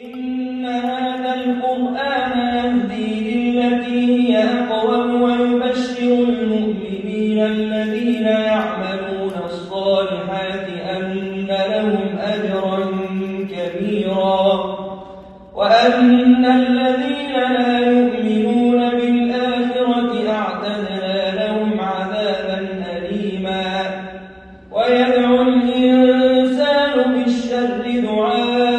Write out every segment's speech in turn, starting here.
إن هذا القرآن يهدي للتي هي أقوم ويبشر المؤمنين الذين يعملون الصالحات أن لهم أجرا كبيرا وأن الذين لا يؤمنون بالآخرة أعتدنا لهم عذابا أليما ويدعو الإنسان بالشر دعاءه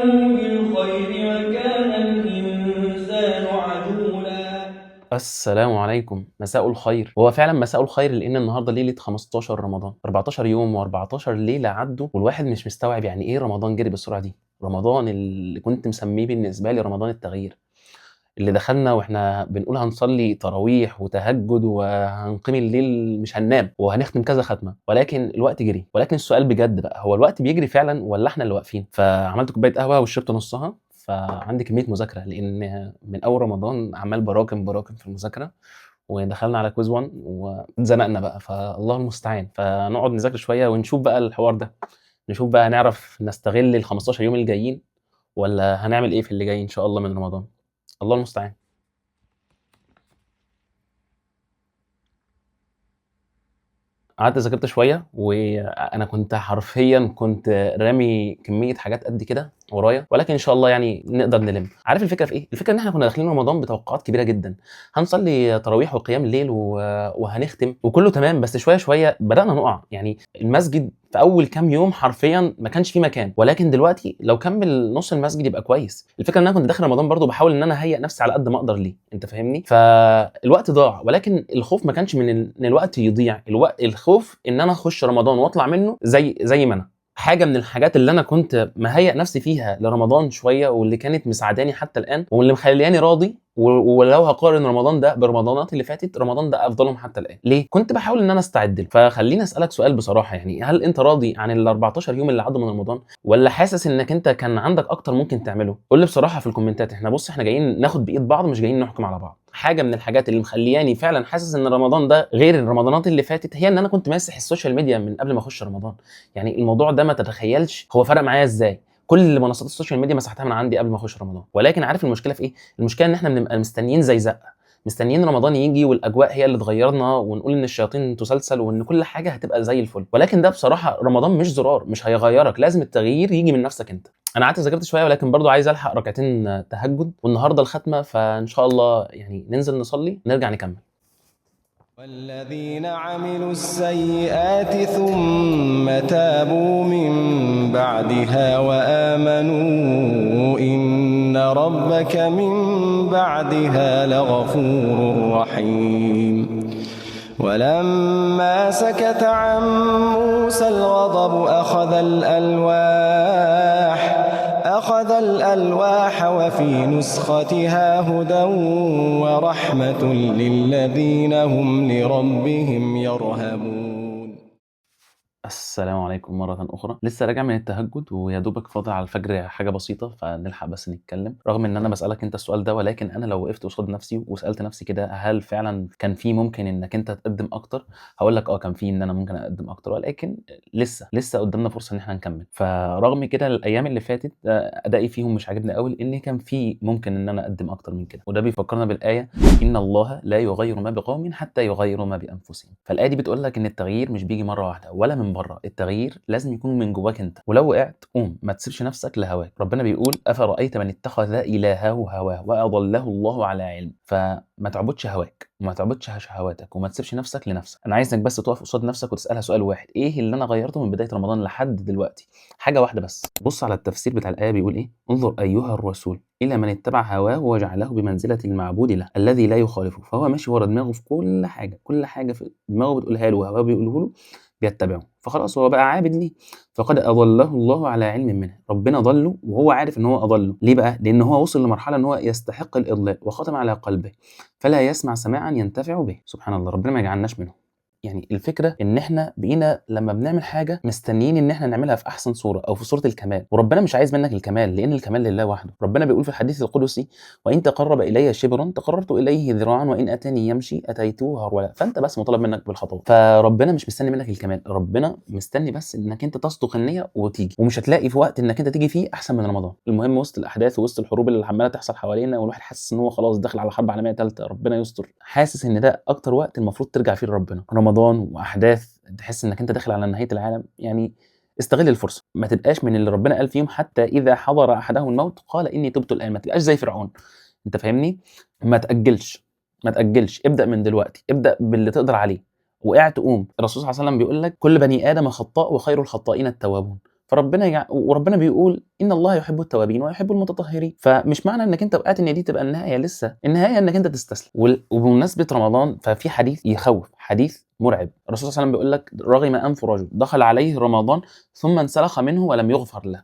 بالخير وكان الإنسان عجولا. السلام عليكم، مساء الخير. وهو فعلا مساء الخير لان النهارده ليلة 15 رمضان، 14 يوم و14 ليلة عدوا والواحد مش مستوعب يعني ايه رمضان جري بالسرعة دي. رمضان اللي كنت مسميه بالنسبة لي رمضان التغيير، اللي دخلنا واحنا بنقول هنصلي تراويح وتهجد وهنقيم الليل مش هننام وهنختم كذا ختمه، ولكن الوقت جري. ولكن السؤال بجد بقى، هو الوقت بيجري فعلا ولا احنا اللي واقفين؟ فعملت كوباية قهوة وشربت نصها، فعندي كمية مذاكرة لان من اول رمضان عمال براكم في المذاكرة، ودخلنا على quiz 1 واتزنقنا بقى، فالله المستعان. فنقعد نذاكر شوية ونشوف بقى الحوار ده، نشوف بقى هنعرف نستغل ال 15 يوم الجايين ولا هنعمل ايه في اللي جاي ان شاء الله من رمضان. الله المستعان. قعدت ذاكرت شوية وانا كنت حرفيا رامي كمية حاجات قد كده ورايا، ولكن ان شاء الله يعني نقدر نلم. عارف الفكرة في ايه؟ الفكرة ان احنا كنا داخلين رمضان بتوقعات كبيرة جدا، هنصلي تراويح وقيام ليل وهنختم وكله تمام، بس شوية شوية بدانا نقع. يعني المسجد في اول كام يوم حرفيا ما كانش فيه مكان، ولكن دلوقتي لو كمل نص المسجد يبقى كويس. الفكرة ان انا كنت داخل رمضان برضو بحاول ان انا اهيئ نفسي على قد ما اقدر ليه، انت فاهمني؟ فالوقت ضاع، ولكن الخوف ما كانش من ان الوقت يضيع، الخوف ان انا اخش رمضان واطلع منه زي ما انا. حاجة من الحاجات اللي انا كنت مهيئ نفسي فيها لرمضان شوية واللي كانت مساعداني حتى الان واللي مخلياني راضي، ولو هقارن رمضان ده برمضانات اللي فاتت، رمضان ده افضلهم حتى الان. ليه؟ كنت بحاول ان انا استعد له. فخليني اسالك سؤال بصراحة، يعني هل انت راضي عن ال 14 يوم اللي عدوا من رمضان، ولا حاسس انك انت كان عندك اكتر ممكن تعمله؟ قول لي بصراحة في الكومنتات. احنا بص، احنا جايين ناخد بايد بعض، مش جايين نحكم على بعض. حاجة من الحاجات اللي مخلياني فعلا حاسس ان رمضان ده غير الرمضانات اللي فاتت هي ان انا كنت ماسح ال social media من قبل ما اخش رمضان. يعني الموضوع ده ما تتخيلش هو فرق معايا ازاي. كل منصات ال social media مسحتها من عندي قبل ما اخش رمضان. ولكن عارف المشكلة في ايه؟ المشكلة ان احنا بنبقى مستنيين زي زقه، مستنيين رمضان يجي والاجواء هي اللي تغيرنا ونقول ان الشياطين تسلسل وان كل حاجة هتبقى زي الفل، ولكن ده بصراحة رمضان مش زرار، مش هيغيرك، لازم التغيير يجي من نفسك انت. انا قعدت ذاكرت شوية، ولكن برضو عايز الحق ركعتين تهجد، والنهارده الختمة، فان شاء الله يعني ننزل نصلي نرجع نكمل. والذين عملوا السيئات ثم تابوا من بعدها وآمنوا إن ربك من بعدها لغفور رحيم. ولما سكت عن موسى الغضب أخذ الألواح وفي نسختها هدى ورحمة للذين هم لربهم يرهبون. السلام عليكم مرة أخرى. لسه راجع من التهجد ويا دوبك فاضل على الفجر حاجة بسيطة، فنلحق بس نتكلم. رغم إن أنا بسألك أنت السؤال ده، ولكن أنا لو وقفت قصاد نفسي وسألت نفسي كده هل فعلا كان في ممكن إنك أنت تقدم أكتر، هقول لك كان في إن أنا ممكن أقدم أكتر، ولكن لسه قدامنا فرصة إن إحنا نكمل. فرغم كده الأيام اللي فاتت أدائي فيهم مش عاجبني قوي، لأن كان في ممكن إن أنا أقدم أكتر من كده. وده بيفكرنا بالآية إن الله لا يغير ما بقوم حتى يغيروا ما بأنفسهم. فالآية دي بتقول لك إن التغيير مش بيجي مرة واحدة ولا من بره، التغيير لازم يكون من جواك انت، ولو وقعت قوم، ما تسيبش نفسك لهواك. ربنا بيقول افرايت من اتخذ الهه هواه واضله الله على علم. فما تعبدش هواك وما تعبدش شهواتك وما تسيبش نفسك لنفسك. انا عايزك بس تقف قصاد نفسك وتسالها سؤال واحد، ايه اللي انا غيرته من بداية رمضان لحد دلوقتي؟ حاجة واحدة بس. بص على التفسير بتاع الايه بيقول ايه: انظر ايها الرسول الى من اتبع هواه وجعله بمنزلة المعبود له الذي لا يخالفه. فهو ماشي ورا دماغه في كل حاجة، كل حاجة في دماغه بتقولها له وهواه بيقوله له بيتبعه، فخلاص هو بقى عابد ليه. فقد اضله الله على علم منه. ربنا ضله وهو عارف ان هو اضله. ليه بقى؟ لان هو وصل لمرحلة ان هو يستحق الاضلال وختم على قلبه فلا يسمع سماعا ينتفع به. سبحان الله، ربنا ما يجعلناش منه. يعني الفكرة ان احنا بقينا لما بنعمل حاجة مستنيين ان احنا نعملها في احسن صوره او في صوره الكمال، وربنا مش عايز منك الكمال، لان الكمال لله وحده. ربنا بيقول في الحديث القدسي: وان تقرب الي شبرا تقربت اليه ذراعا، وان اتاني يمشي اتيته هرولا. فانت بس مطالب منك بالخطوات، فربنا مش مستني منك الكمال، ربنا مستني بس انك انت تصدق النية وتيجي، ومش هتلاقي في وقت انك انت تيجي فيه احسن من رمضان. المهم وسط الاحداث ووسط الحروب اللي عماله تحصل حوالينا، والواحد حاسس ان هو خلاص داخل على حرب عالمية ثالثة، ربنا يستر، حاسس ان ده اكتر وقت المفروض ترجع فيه لربنا. رمضان واحداث تحس انك انت داخل على نهاية العالم، يعني استغل الفرصة، ما تبقاش من اللي ربنا قال فيهم حتى اذا حضر احدهم الموت قال اني تبت الان، ما تبقاش زي فرعون، انت فاهمني؟ ما تاجلش، ما تاجلش، ابدا من دلوقتي، ابدا باللي تقدر عليه، وقعت قوم. الرسول صلى الله عليه وسلم بيقول لك كل بني ادم خطاء وخير الخطائين التوابون، فربنا وربنا بيقول ان الله يحب التوابين ويحب المتطهرين. فمش معنى انك انت وقعت ان دي تبقى النهاية، لسه النهاية انك انت تستسلم. وبمناسبة رمضان ففي حديث يخوف، حديث مرعب. الرسول صلى الله عليه وسلم بيقول لك رغم انف رجل دخل عليه رمضان ثم انسلخ منه ولم يغفر له.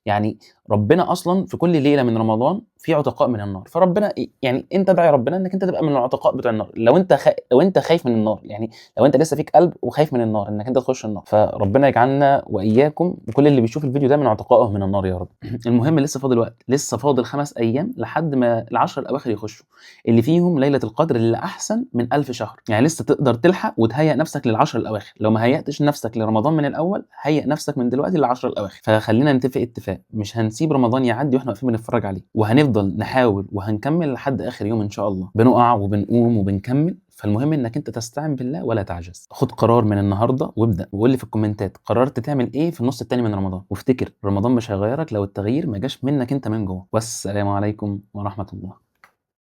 يعني ربنا اصلا في كل ليلة من رمضان في عتقاء من النار، فربنا يعني انت ادعي ربنا انك انت تبقى من العتقاء بتوع النار. لو انت خايف من النار، يعني لو انت لسه فيك قلب وخايف من النار انك انت تخش النار، فربنا يجعلنا واياكم وكل اللي بيشوف الفيديو ده من عتقائه من النار يا رب. المهم لسه فاضل وقت، لسه فاضل 5 ايام لحد ما ال10 الاواخر يخشوا، اللي فيهم ليلة القدر اللي احسن من 1000 شهر. يعني لسه تقدر تلحق وتهيئ نفسك لل10 الاواخر. لو ما هيأتش نفسك لرمضان من الاول، هيئ نفسك من دلوقتي لل10 الاواخر. فخلينا نتفق اتفاق، مش هنسيب رمضان يعدي واحنا واقفين بنتفرج عليه، وهنفضل نحاول وهنكمل لحد اخر يوم ان شاء الله. بنقع وبنقوم وبنكمل، فالمهم انك انت تستعن بالله ولا تعجز. خد قرار من النهارده وابدا، وقول لي في الكومنتات قررت تعمل ايه في النص الثاني من رمضان. وافتكر رمضان مش هيغيرك لو التغيير ما جاش منك انت من جوه. والسلام عليكم ورحمة الله.